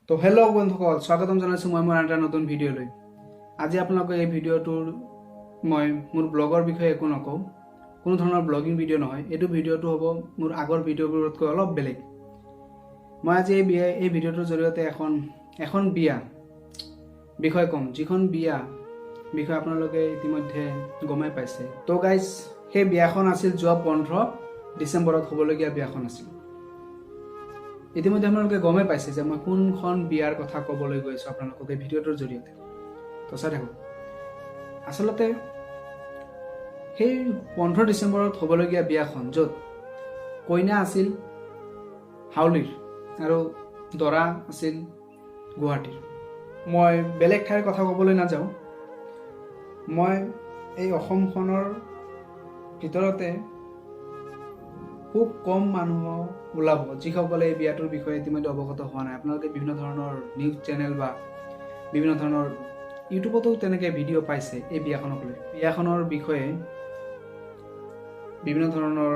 তো হেল্ল' বন্ধুসকল, স্বাগতম জনাইছোঁ মই মোৰ আন এটা নতুন ভিডিঅ'লৈ। আজি আপোনালোকে এই ভিডিঅ'টোৰ মই মোৰ ব্লগৰ বিষয়ে একো নকওঁ, কোনো ধৰণৰ ব্লগিং ভিডিঅ' নহয়। এইটো ভিডিঅ'টো হ'ব মোৰ আগৰ ভিডিঅ'বোৰতকৈ অলপ বেলেগ। মই আজি এই ভিডিঅ'টোৰ জৰিয়তে এখন বিয়া বিষয় ক'ম, যিখন বিয়া বিষয়ে আপোনালোকে ইতিমধ্যে গমেই পাইছে। তো গাইজ, সেই বিয়াখন আছিল যোৱা 15 ডিচেম্বৰত হ'বলগীয়া বিয়াখন আছিল। ইতিমধ্যে আপোনালোকে গমেই পাইছে যে মই কোনখন বিয়াৰ কথা ক'বলৈ গৈ আছোঁ আপোনালোকক এই ভিডিঅ'টোৰ জৰিয়তে। তো চাই থাকক। আচলতে সেই 15 ডিচেম্বৰত হ'বলগীয়া বিয়াখন, য'ত কইনা আছিল হাউলীৰ আৰু দৰা আছিল গুৱাহাটীৰ। মই বেলেগ ঠাইৰ কথা ক'বলৈ নাযাওঁ, মই এই অসমখনৰ ভিতৰতে খুব কম মানুহ ওলাব যিসকলে এই বিয়াটোৰ বিষয়ে ইতিমধ্যে অৱগত হোৱা নাই। আপোনালোকে বিভিন্ন ধৰণৰ নিউজ চেনেল বা বিভিন্ন ধৰণৰ ইউটিউবতো তেনেকৈ ভিডিঅ' পাইছে এই বিয়াখনক লৈ। বিয়াখনৰ বিষয়ে বিভিন্ন ধৰণৰ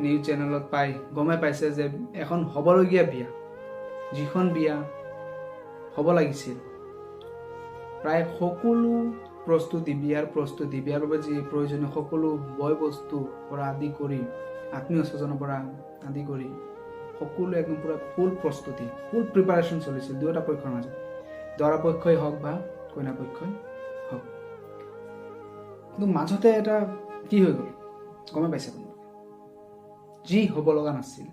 নিউজ চেনেলত পাই গমেই পাইছে যে এখন হ'বলগীয়া বিয়া, যিখন বিয়া হ'ব লাগিছিল, প্ৰায় সকলো প্ৰস্তুতি, বিয়াৰ প্ৰস্তুতি, বিয়াৰ বাবে যি প্ৰয়োজনীয় সকলো বয় বস্তুৰ পৰা আদি কৰি আত্মীয় স্বজনৰ পৰা আদি কৰি সকলো একদম পূৰা ফুল প্ৰস্তুতি, ফুল প্ৰিপাৰেশ্যন চলিছিল দুয়োটা পক্ষৰ মাজত, দৰা পক্ষই হওক বা কইনা পক্ষই হওক। কিন্তু মাজতে এটা কি হৈ গ'ল গমেই পাইছে আপোনালোকে, যি হ'ব লগা নাছিল,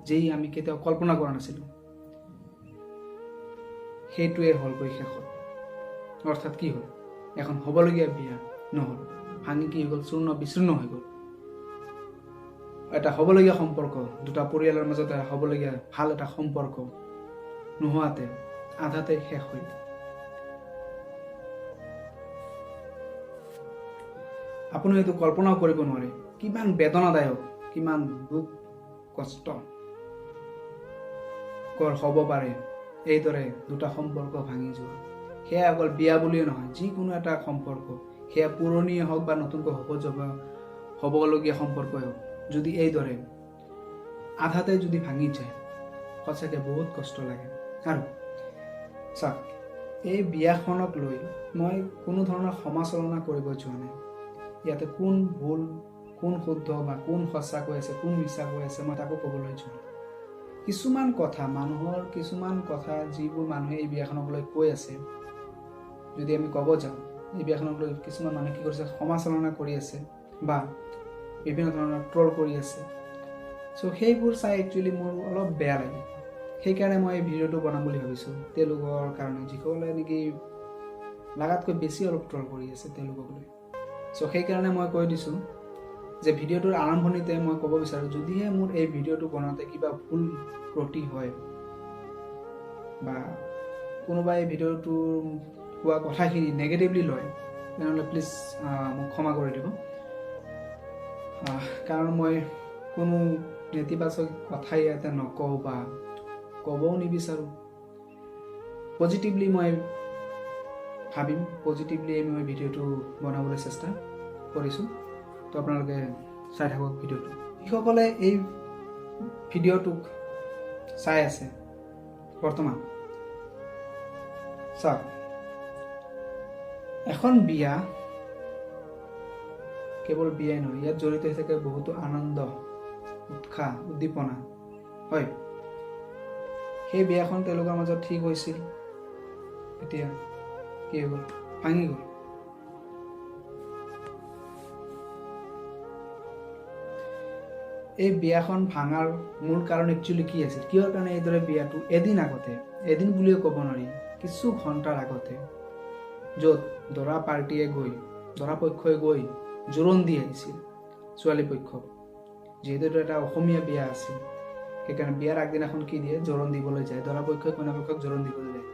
যি আমি কেতিয়াও কল্পনা কৰা নাছিলোঁ, সেইটোৱে হ'লগৈ শেষত। অৰ্থাৎ কি হ'ল, এখন হ'বলগীয়া বিয়া নহ'ল, ভাঙি কি হৈ গ'ল, চূৰ্ণ বিচূৰ্ণ হৈ গ'ল। এটা হ'বলগীয়া সম্পৰ্ক, দুটা পৰিয়ালৰ মাজত এটা হ'বলগীয়া ভাল এটা সম্পৰ্ক নোহোৱাতে আধাতে শেষ হৈ গ'ল। আপুনি এইটো কল্পনাও কৰিব নোৱাৰে কিমান বেদনাদায়ক, কিমান দুখ কষ্টকৰ হ'ব পাৰে এইদৰে দুটা সম্পৰ্ক ভাঙি যোৱা। সেয়া অকল বিয়া বুলিয়ে নহয়, যিকোনো এটা সম্পৰ্ক, সেয়া পুৰণিয়ে হওক বা নতুনকৈ হ'বলগীয়া সম্পৰ্কই হওক, যদি এইদৰে আধাতে যদি ভাঙি যায়, সঁচাকৈ বহুত কষ্ট লাগে। আৰু চাওক, এই বিয়াখনক লৈ মই কোনো ধৰণৰ সমালোচনা কৰিব যোৱা নাই। ইয়াতে কোন ভুল, কোন শুদ্ধ বা কোন সঁচা কৈ আছে, কোন মিছা কৈ আছে, মই তাকো ক'বলৈ যোৱা নাই। কিছুমান কথা, মানুহৰ কিছুমান কথা যিবোৰ মানুহে এই বিয়াখনক লৈ কৈ আছে, যদি আমি ক'ব যাওঁ, এই বিয়াখনক লৈ কিছুমান মানুহে কি কৰিছে, সমালোচনা কৰি আছে বা বিভিন্ন ধৰণৰ ট্ৰল কৰি আছে। চ' সেইবোৰ চাই একচুৱেলি মোৰ অলপ বেয়া লাগে। সেইকাৰণে মই এই ভিডিঅ'টো বনাম বুলি ভাবিছোঁ, তেওঁলোকৰ কাৰণে যিসকলে নেকি লাগাতকৈ বেছি অলপ ট্ৰল কৰি আছে তেওঁলোকক লৈ। চ' সেইকাৰণে মই কৈ দিছোঁ যে ভিডিঅ'টোৰ আৰম্ভণিতে মই ক'ব বিচাৰোঁ, যদিহে মোৰ এই ভিডিঅ'টো বনাওঁতে কিবা ভুল ত্ৰুটি হয় বা কোনোবাই এই ভিডিঅ'টোৰ কোৱা কথাখিনি নেগেটিভলি লয়, তেনেহ'লে প্লিজ মোক ক্ষমা কৰি দিব। কাৰণ মই কোনো নেতিবাচক কথা ইয়াতে নকওঁ বা ক'বও নিবিচাৰোঁ। পজিটিভলি মই ভাবিম, পজিটিভলি মই ভিডিঅ'টো বনাবলৈ চেষ্টা কৰিছোঁ। তো আপোনালোকে চাই থাকক ভিডিঅ'টো। যিসকলে এই ভিডিঅ'টোক চাই আছে বৰ্তমান, চাওক, এখন বিয়া কেৱল বিয়াই নহয়, ইয়াত জড়িত হৈ থাকে বহুতো আনন্দ, উৎসাহ, উদ্দীপনা। হয়, সেই বিয়াখন তেওঁলোকৰ মাজত ঠিক হৈছিল, এতিয়া কি হৈ গ'ল, ভাঙি গ'ল। এই বিয়াখন ভাঙাৰ মূল কাৰণ একচুৱেলি কি আছিল, কিহৰ কাৰণে এইদৰে বিয়াটো এদিন আগতে, এদিন বুলিও ক'ব নোৱাৰি, কিছু ঘণ্টাৰ আগতে, য'ত দৰা পাৰ্টীয়ে গৈ, দৰা পক্ষই গৈ জোৰোণ দি আহিছিল ছোৱালী পক্ষক। যিহেতু এইটো এটা অসমীয়া বিয়া আছিল, সেইকাৰণে বিয়াৰ আগদিনাখন কি দিয়ে, জোৰোণ দিবলৈ যায়, দৰা পক্ষই কইনা পক্ষক জোৰোণ দিবলৈ যায়।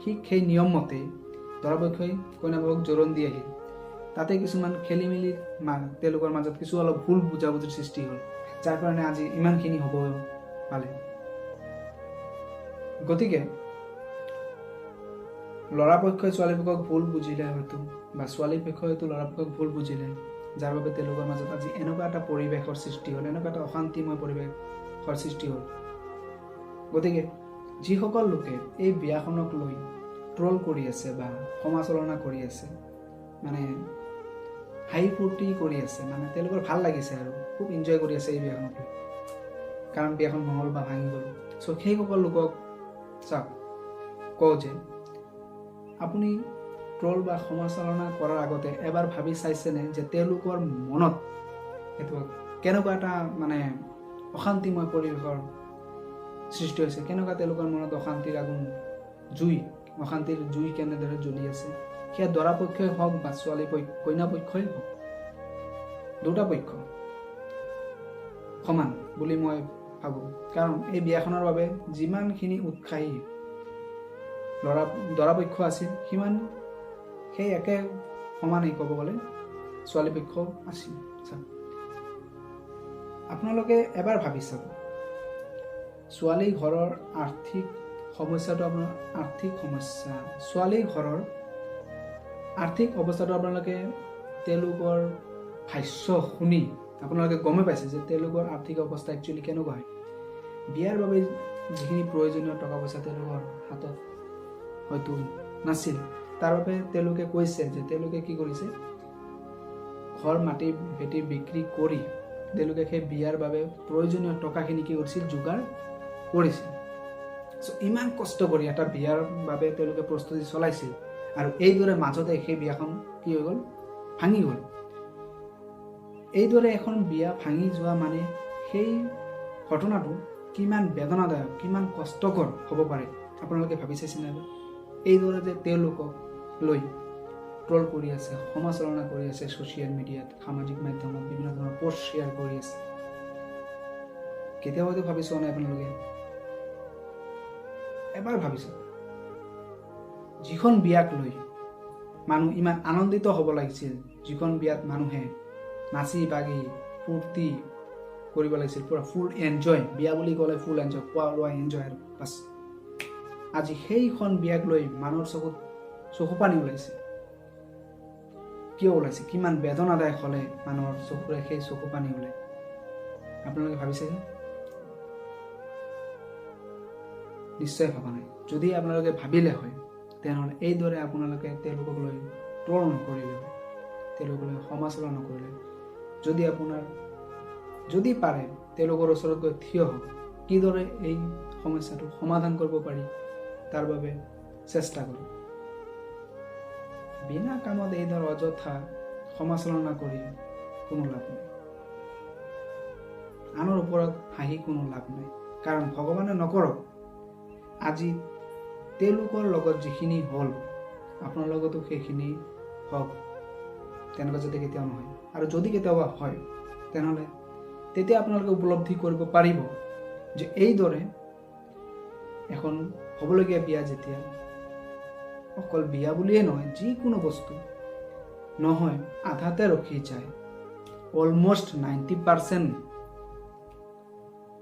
ঠিক সেই নিয়ম মতে দৰা পক্ষই কইনা পক্ষক জোৰোণ দি আহিল। তাতে কিছুমান খেলি মেলি তেওঁলোকৰ মাজত কিছু অলপ ভুল বুজাবুজিৰ সৃষ্টি হ'ল, যাৰ কাৰণে আজি ইমানখিনি হ'ব পালে। গতিকে ল'ৰা পক্ষই ছোৱালী পক্ষক ভুল বুজিলে হয়তো, বা ছোৱালী পক্ষই হয়তো ল'ৰা পক্ষক ভুল বুজিলে, যাৰ বাবে তেওঁলোকৰ মাজত আজি এনেকুৱা এটা পৰিৱেশৰ সৃষ্টি হ'ল, এনেকুৱা এটা অশান্তিময় পৰিৱেশৰ সৃষ্টি হ'ল। গতিকে যিসকল লোকে এই বিয়াখনক লৈ ট্ৰল কৰি আছে বা সমালোচনা কৰি আছে, মানে হাঁহি ফূৰ্তি কৰি আছে, মানে তেওঁলোকৰ ভাল লাগিছে আৰু খুব এনজয় কৰি আছে এই বিয়াখনক লৈ, কাৰণ বিয়াখন নহ'ল বা ভাঙি গ'ল। চ' সেইসকল লোকক চাওক কওঁ যে আপুনি ট্ৰল বা সমালোচনা কৰাৰ আগতে এবাৰ ভাবি চাইছেনে যে তেওঁলোকৰ মনত এইটো কেনেকুৱা এটা মানে অশান্তিময় পৰিৱেশৰ সৃষ্টি হৈছে, কেনেকুৱা তেওঁলোকৰ মনত অশান্তিৰ আগুন জুই, অশান্তিৰ জুই কেনেদৰে জ্বলি আছে। সেয়া দৰা পক্ষই হওক বা ছোৱালী পক্ষ, কইনা পক্ষই হওক, দুটা পক্ষ সমান বুলি মই ভাবোঁ। কাৰণ এই বিয়াখনৰ বাবে যিমানখিনি উৎসাহী দৰা পক্ষ আছিল, সিমান সেই একে সমানেই ক'ব গ'লে ছোৱালী পক্ষ আছিল। আপোনালোকে এবাৰ ভাবি চাব, ছোৱালী ঘৰৰ আৰ্থিক সমস্যাটো, আপোনাৰ আৰ্থিক সমস্যা, ছোৱালী ঘৰৰ আৰ্থিক অৱস্থাটো আপোনালোকে তেওঁলোকৰ ভাষ্য শুনি আপোনালোকে গমেই পাইছে যে তেওঁলোকৰ আৰ্থিক অৱস্থা একচুৱেলি কেনেকুৱা হয়। বিয়াৰ বাবে যিখিনি প্ৰয়োজনীয় টকা পইচা তেওঁলোকৰ হাতত হয়তো নাছিল, তাৰ বাবে তেওঁলোকে কৈছে যে তেওঁলোকে কি কৰিছে, ঘৰ মাটি ভেটি বিক্ৰী কৰি তেওঁলোকে সেই বিয়াৰ বাবে প্ৰয়োজনীয় টকাখিনি কি কৰিছিল, যোগাৰ কৰিছিল। চ' ইমান কষ্ট কৰি এটা বিয়াৰ বাবে তেওঁলোকে প্ৰস্তুতি চলাইছিল, আৰু এইদৰে মাজতে সেই বিয়াখন কি হৈ গ'ল, ভাঙি গ'ল। এইদৰে এখন বিয়া ভাঙি যোৱা মানে সেই ঘটনাটো কিমান বেদনাদায়ক, কিমান কষ্টকৰ হ'ব পাৰে আপোনালোকে ভাবি চাইছেনে এবাৰ? এইদৰে যে তেওঁলোকক লৈ ট্ৰল কৰি আছে, সমালোচনা কৰি আছে, ছ'চিয়েল মিডিয়াত, সামাজিক মাধ্যমত বিভিন্ন ধৰণৰ পষ্ট শ্বেয়াৰ কৰি আছে, কেতিয়াও হয়তো ভাবি চোৱা নাই আপোনালোকে। এবাৰ ভাবি চাওক, যিখন বিয়াক লৈ মানুহ ইমান আনন্দিত হ'ব লাগিছিল, যিখন বিয়াত মানুহে নাচি বাগি ফূৰ্তি কৰিব লাগিছিল, পূৰা ফুল এনজয়, বিয়া বুলি ক'লে ফুল এনজয়, খোৱা লোৱা এনজয় আৰু বাছ, আজি সেইখন বিয়াক লৈ মানুহৰ চকুত চকু পানী ওলাইছে। কিয় ওলাইছে? কিমান বেদনাদায়ক হ'লে মানুহৰ চকুৰে সেই চকু পানী ওলায়, আপোনালোকে ভাবিছেনে? নিশ্চয় ভবা নাই। যদি আপোনালোকে ভাবিলে হয়, তেনেহ'লে এইদৰে আপোনালোকে তেওঁলোকক লৈ ট্ৰল নকৰিলে হয়, তেওঁলোকক লৈ সমালোচনা নকৰিলে হয়। যদি পাৰে তেওঁলোকৰ ওচৰত গৈ থিয় হওক, কিদৰে এই সমস্যাটো সমাধান কৰিব পাৰি তাৰ বাবে চেষ্টা কৰক। বিনা কামত এইদৰে অযথা সমালোচনা কৰি কোনো লাভ নাই, আনৰ ওপৰত হাঁহি কোনো লাভ নাই। কাৰণ ভগৱানে নকৰক, আজি তেওঁলোকৰ লগত যিখিনি হ'ল আপোনাৰ লগতো সেইখিনি হওক, তেনেকুৱা যদি কেতিয়াও নহয়। আৰু যদি কেতিয়াবা হয়, তেনেহ'লে তেতিয়া আপোনালোকে উপলব্ধি কৰিব পাৰিব যে এইদৰে এখন হ'বলগীয়া বিয়া, যেতিয়া অকল বিয়া বুলিয়ে নহয়, যিকোনো বস্তু নহয় আধাতে ৰখি যায়, অলমষ্ট 90%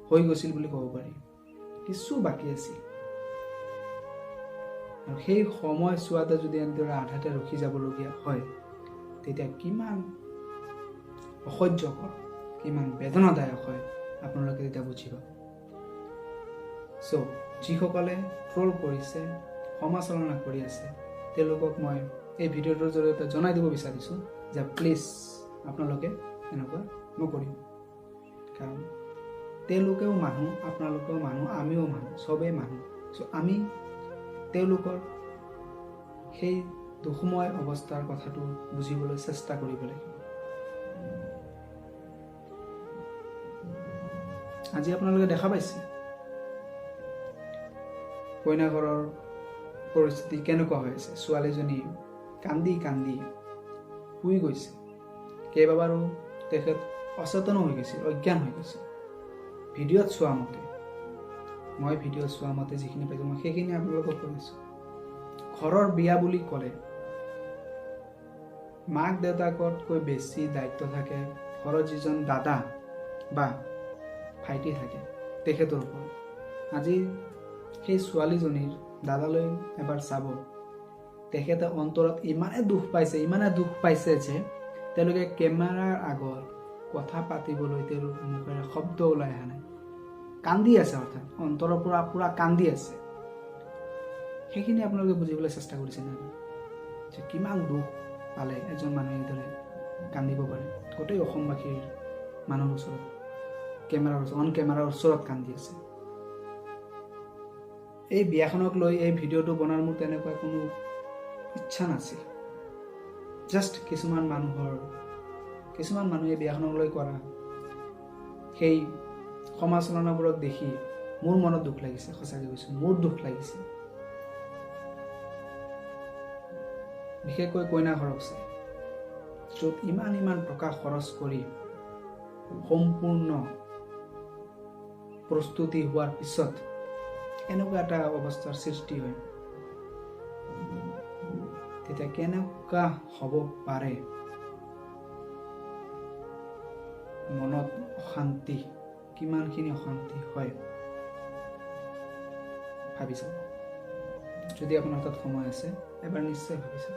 হৈ গৈছিল বুলি ক'ব পাৰি, কিছু বাকী আছিল। আৰু সেই সময়ছোৱাতে যদি এনেদৰে আধাতে ৰখি যাবলগীয়া হয়, তেতিয়া কিমান অসহ্যকৰ, কিমান বেদনাদায়ক হয় আপোনালোকে তেতিয়া বুজি পাব। চ' যিসকলে ট্ৰল কৰিছে, সমালোচনা কৰি আছে, তেওঁলোকক মই এই ভিডিঅ'টোৰ জৰিয়তে জনাই দিব বিচাৰিছোঁ যে প্লিজ আপোনালোকে এনেকুৱা নকৰিব। কাৰণ তেওঁলোকেও মানুহ, আপোনালোকেও মানুহ, আমিও মানুহ, চবেই মানুহ। চ' আমি তেওঁলোকৰ সেই দুখময় অৱস্থাৰ কথাটো বুজিবলৈ চেষ্টা কৰিব লাগিব। আজি আপোনালোকে দেখা পাইছে কইনা ঘৰৰ পৰিস্থিতি কেনেকুৱা হৈ আছে। ছোৱালীজনী কান্দি কান্দি শুই গৈছে, কেইবাবাৰো তেখেত অচেতনো হৈ গৈছিল, অজ্ঞান হৈ গৈছিল। ভিডিঅ'ত চোৱা মতে, মই ভিডিঅ'ত চোৱা মতে যিখিনি পাইছোঁ মই সেইখিনি আপোনালোকক কৈ আছোঁ। ঘৰৰ বিয়া বুলি ক'লে মাক দেউতাকতকৈ বেছি দায়িত্ব থাকে ঘৰৰ যিজন দাদা বা ভাইটি থাকে তেখেতৰ ওপৰত। আজি সেই ছোৱালীজনীৰ দাদালৈ এবাৰ চাব, তেখেতে অন্তৰত ইমানে দুখ পাইছে, ইমানে দুখ পাইছে যে তেওঁলোকে কেমেৰাৰ আগত কথা পাতিবলৈ তেওঁলোক মুখেৰে শব্দ ওলাই অহা নাই, কান্দি আছে, অৰ্থাৎ অন্তৰৰ পৰা পূৰা কান্দি আছে। সেইখিনি আপোনালোকে বুজিবলৈ চেষ্টা কৰিছে নে যে কিমান দুখ পালে এজন মানুহে এইদৰে কান্দিব পাৰে? গোটেই অসমবাসীৰ মানুহৰ ওচৰত, কেমেৰাৰ ওচৰত, অন কেমেৰাৰ ওচৰত কান্দি আছে। এই বিয়াখনক লৈ এই ভিডিঅ'টো বনোৱাৰ মোৰ তেনেকুৱা কোনো ইচ্ছা নাছিল। জাষ্ট কিছুমান মানুহে বিয়াখনক লৈ কৰা সেই সমালোচনাবোৰক দেখি মোৰ মনত দুখ লাগিছে, সঁচাকৈ কৈছোঁ, মোৰ দুখ লাগিছে। বিশেষকৈ কইনা ঘৰক চাই, য'ত ইমান ইমান টকা খৰচ কৰি সম্পূৰ্ণ প্ৰস্তুতি হোৱাৰ পিছত এনেকুৱা এটা অৱস্থাৰ সৃষ্টি হয়, তেতিয়া কেনেকুৱা হ'ব পাৰে মনত অশান্তি, কিমানখিনি অশান্তি হয় ভাবি চাব। যদি আপোনাৰ তাত সময় আছে এবাৰ নিশ্চয় ভাবি চাব।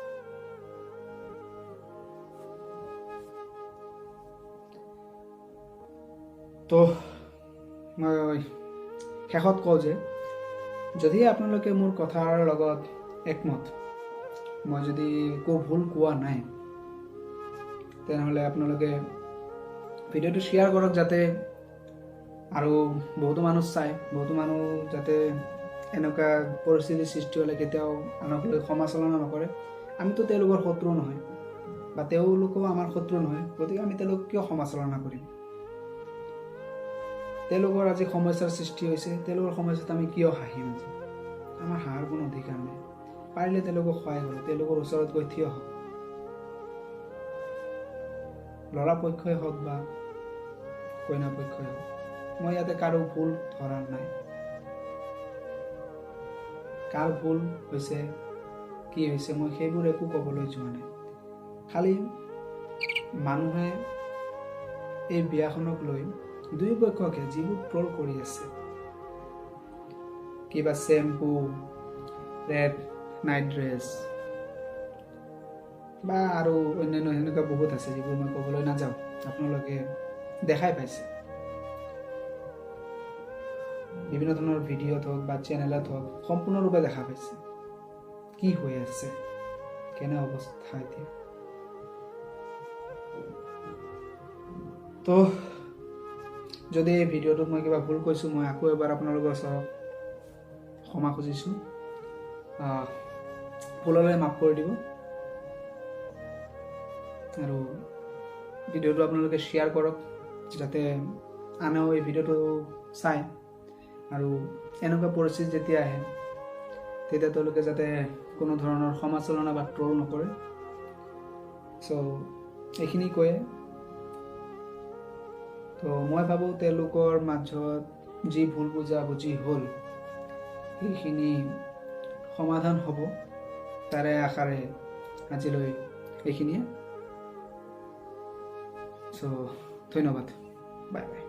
তো মই শেষত কওঁ যে যদি আপোনালোকে মোৰ কথাৰ লগত একমত, মই যদি একো ভুল কোৱা নাই, তেনেহ'লে আপোনালোকে ভিডিঅ'টো শ্বেয়াৰ কৰক, যাতে আৰু বহুতো মানুহ চায়, বহুতো মানুহ যাতে এনেকুৱা পৰিস্থিতিৰ সৃষ্টি হ'লে কেতিয়াও আনক লৈ সমালোচনা নকৰে। আমিতো তেওঁলোকৰ শত্ৰু নহয় বা তেওঁলোকো আমাৰ শত্ৰু নহয়, গতিকে আমি তেওঁলোকক কিয় সমালোচনা কৰিম? তেওঁলোকৰ আজি সমস্যাৰ সৃষ্টি হৈছে, তেওঁলোকৰ সমস্যাত আমি কিয় হাঁহিম? আজি আমাৰ হাঁহাৰ কোনো অধিকাৰ নাই। পাৰিলে তেওঁলোকক সহায় কৰক, তেওঁলোকৰ ওচৰত গৈ থিয় হওক, ল'ৰা পক্ষই হওক বা কইনা পক্ষই হওক। মই ইয়াতে কাৰো ভুল ধৰা নাই, কাৰ ভুল হৈছে কি হৈছে মই সেইবোৰ একো ক'বলৈ যোৱা নাই। খালি মানুহে এই বিয়াখনক লৈ দুয়ো পক্ষকে যিবোৰ ট্ৰল কৰি আছে, কিবা শ্বেম্পু, ৰেড নাইট ড্ৰেছ বা আৰু অন্যান্য সেনেকুৱা বহুত আছে যিবোৰ মই ক'বলৈ নাযাওঁ, আপোনালোকে দেখাই পাইছে বিভিন্ন ধৰণৰ ভিডিঅ'ত হওক বা চেনেলত হওক, সম্পূৰ্ণৰূপে দেখা পাইছে কি হৈ আছে, কেনে অৱস্থা এতিয়া। তো যদি এই ভিডিঅ'টোত মই কিবা ভুল কৈছোঁ, মই আকৌ এবাৰ আপোনালোকৰ ওচৰত ক্ষমা খুজিছোঁ, ভুল হ'লে মাফ কৰি দিব। আৰু ভিডিঅ'টো আপোনালোকে শ্বেয়াৰ কৰক, যাতে আনেও এই ভিডিঅ'টো চায় আৰু এনেকুৱা পৰিস্থিতি যেতিয়া আহে তেতিয়া তেওঁলোকে যাতে কোনো ধৰণৰ সমালোচনা বা ট্ৰল নকৰে। চ' এইখিনি কৈয়ে তো মই ভাবোঁ তেওঁলোকৰ মাজত যি ভুল বুজাবুজি হ'ল সেইখিনি সমাধান হ'ব, তাৰে আশাৰে আজিলৈ এইখিনিয়ে। চ' ধন্যবাদ, বাই বাই।